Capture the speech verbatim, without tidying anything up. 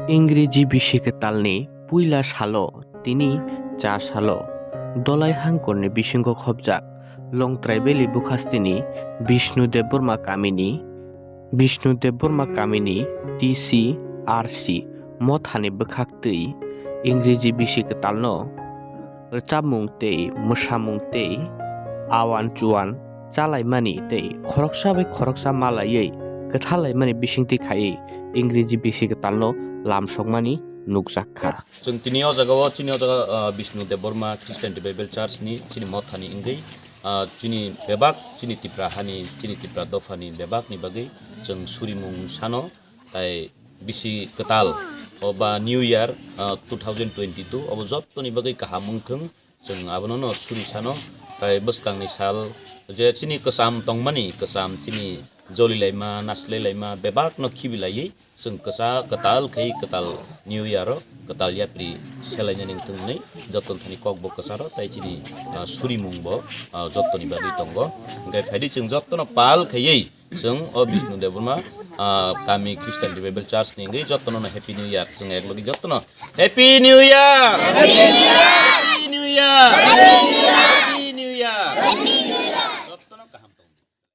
Ingreji bisi kwtalni puila salo tini cha salo Dolai hangkorni bisingo khopjak Longtrai Valley bwkhastini Bishnu Debbarma kamini, Bishnu Debbarma kamini T C R C mothani bwkhaktwi Ingreji bisi kwtalno rwchapmung tei mwsamung tei awan chuan chalaimani tei khoroksa bai khoroksa malaiwi kwthalaimani bisingtwi khaiwi Ingreji bisi kwtalno lamsokmani nukjak kha. Chwng tini o jaga o, chini o jaga, ah, Bishnu Debbarma Christian Revival Church ni chini mothani wngwi, ah, chini bebak chini Tipra hani, chini Tipra dophani bebak ni bagwi chwng surimung sano, tai bisi kwtal o ba New Year, ah, two thousand twenty-two obo jottoni bagwi kaham wngthwng. Chwng abono no suri sano, tai bwskangni sal je chini kwcham tongmani, kwcham chini jolilaima, nasilailaima, bebakno khibilaiwi chwng kwchak kwtal khai kwtal New Year o kwtal yapri selainani wngthwng hwnwi jottoni thani kokbo kwcharo tai chini, ah, surimungbo, ah, jottoni bagwi tongo. Hwnkhe phaidi chwng jottono pal khaiwi chwng o Bishnu Debbarma, ah, kami Christian Revival Church ni wngwi jottono no Happy New Year. Chwng eklogi jottono Happy New Year! Happy New Year!